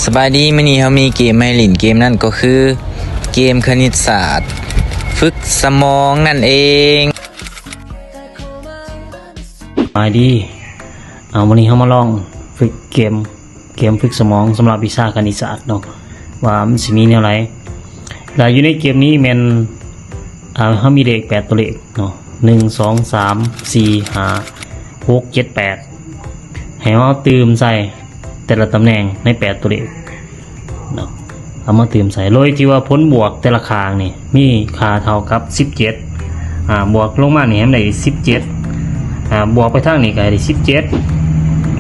ສະບາຍດີ ມື້ນີ້ເຮົາມີເກມໃຫ້ຫຼິ້ນ ເກມນັ້ນກໍຄືເກມຄະນິດສາດຝຶກສະໝອງນັ້ນເອງ. ສະບາຍດີ ເອົາ ມື້ນີ້ເຮົາມາລອງຝຶກເກມ ເກມຝຶກສະໝອງສຳລັບວິຊາຄະນິດສາດເນາະ ວ່າມັນຊິມີແນວໃດ. ແລະ ຢູ່ໃນເກມນີ້ແມ່ນ ອ່າ ເຮົາມີເລກແປດຕົວເລກເນາະ ໜຶ່ງ ສອງ ສາມ ສີ່ ຫ້າ ຫົກ ເຈັດ ແປດ ໃຫ້ເຮົາຕື່ມໃສ່ແຕ່ລະຕຳແໜ່ງໃນແປດຕົວເລກເນາະ ເອົາມາຕື່ມໃສ່ ໂດຍທີ່ວ່າຜົນບວກແຕ່ລະຂ້າງນີ້ມີຄ່າເທົ່າກັບສິບເຈັດ ອ່າ ບວກລົງມານີ້ໃຫ້ມັນໄດ້ສິບເຈັດ ອ່າ ບວກໄປທາງນີ້ກໍໃຫ້ໄດ້ສິບເຈັດ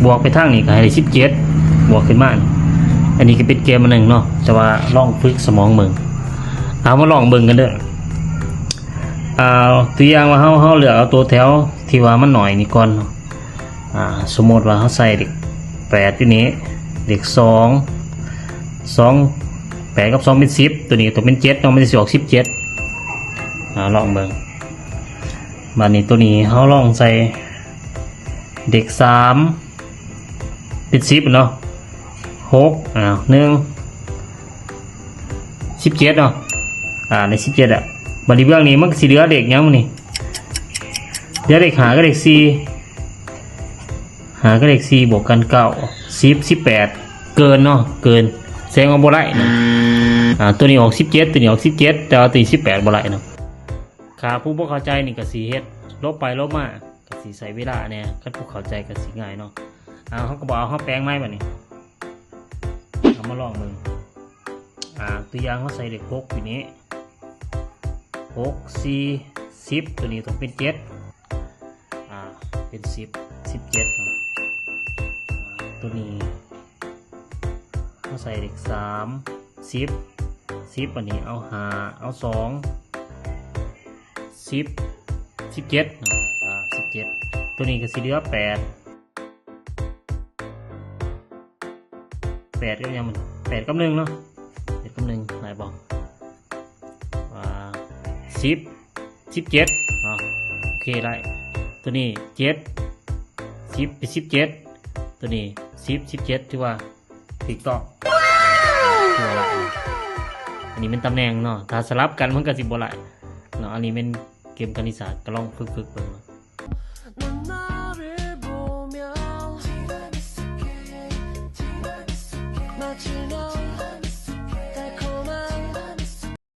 ບວກໄປທາງນີ້ກໍໃຫ້ໄດ້ສິບເຈັດ ບວກຂຶ້ນມານີ້. ອັນນີ້ກໍເປັນເກມອັນໜຶ່ງເນາະ ແຕ່ວ່າລອງຝຶກສະໝອງເບິ່ງ ເອົາມາລອງເບິ່ງກັນເດີ້. ອ່າ ຕົວຢ່າງວ່າເຮົາ ເຮົາເລືອກເອົາຕົວແຖວທີ່ວ່າມັນໜ້ອຍນີ້ກ່ອນເນາະ. ອ່າ ສົມມຸດວ່າເຮົາໃສ່ເລກແປດຢູ່ນີ້ ເລກສອງ ສອງ ແປດກັບສອງເປັນສິບ ຕົວນີ້ກໍຕ້ອງເປັນເຈັດເນາະ ມັນຊິອອກສິບເຈັດ. ອ່າ ລອງເບິ່ງ ບາດນີ້ຕົວນີ້ເຮົາລອງໃສ່ເລກສາມ ເປັນສິບເນາະ ຫົກ ອ່າ ໜຶ່ງ ສິບເຈັດເນາະ ອ່າ ໄດ້ສິບເຈັດອະ. ບາດນີ້ເບື້ອງນີ້ມັນກໍຊິເຫຼືອເລກຫຍັງນີ້ ເຫຼືອເລກຫ້າກັບເລກສີ່ ຫ້າກັບເລກສີ່ບວກກັນເກົ້າ ສິບ ສິບແປດ ເກີນເນາະ ເກີນ ແສດງວ່າບໍ່ໄດ້ເນາະ. ອ່າ ຕົວນີ້ອອກສິບເຈັດ ຕົວນີ້ອອກສິບເຈັດ ແຕ່ວ່າຕົວນີ້ສິບແປດບໍ່ໄດ້ເນາະ. ຖ້າຜູ້ບໍ່ເຂົ້າໃຈນີ້ກໍຊິເຮັດລົບໄປລົບມາ ກໍຊິໃຊ້ເວລາແດ່ ຄັນຜູ້ເຂົ້າໃຈກໍຊິງ່າຍເນາະ. ອ່າ ເຮົາກໍບໍ່ເອົາ ເຮົາແປງໃໝ່ບາດນີ້ ເອົາມາລອງເບິ່ງ. ອ່າ ຕົວຢ່າງເຮົາໃສ່ເລກຫົກຢູ່ນີ້ ຫົກ ສີ່ ສິບ ຕົວນີ້ຕ້ອງເປັນເຈັດ ອ່າ ເປັນສິບ ສິບເຈັດເນາະ. ອ່າ ຕົວນີ້ເຮົາໃສ່ເລກສາມ ສິບ ສິບ ອັນນີ້ເອົາຫ້າ ເອົາສອງ ສິບ ສິບເຈັດເນາະ ອ່າ ສິບເຈັດ ຕົວນີ້ກໍຊິເຫຼືອແປດ ແປດກັບຫຍັງມັນ ແປດກັບໜຶ່ງເນາະ ແປດກັບໜຶ່ງ ໄດ້ບໍ່ ອ່າ ສິບ ສິບເຈັດເນາະ ໂອເຄ ໄດ້. ຕົວນີ້ເຈັດ ສິບ ເປັນສິບເຈັດ ຕົວນີ້ສິບ ສິບເຈັດ ຖືວ່າຖືກຕ້ອງ ຖືວ່າໄດ້. ອັນນີ້ແມ່ນຕຳແໜ່ງເນາະ ຖ້າສະຫຼັບກັນມັນກໍຊິບໍ່ໄດ້ເນາະ. ອັນນີ້ແມ່ນເກມຄະນິດສາດ ກໍລອງຝຶກໆເບິ່ງເນາະ.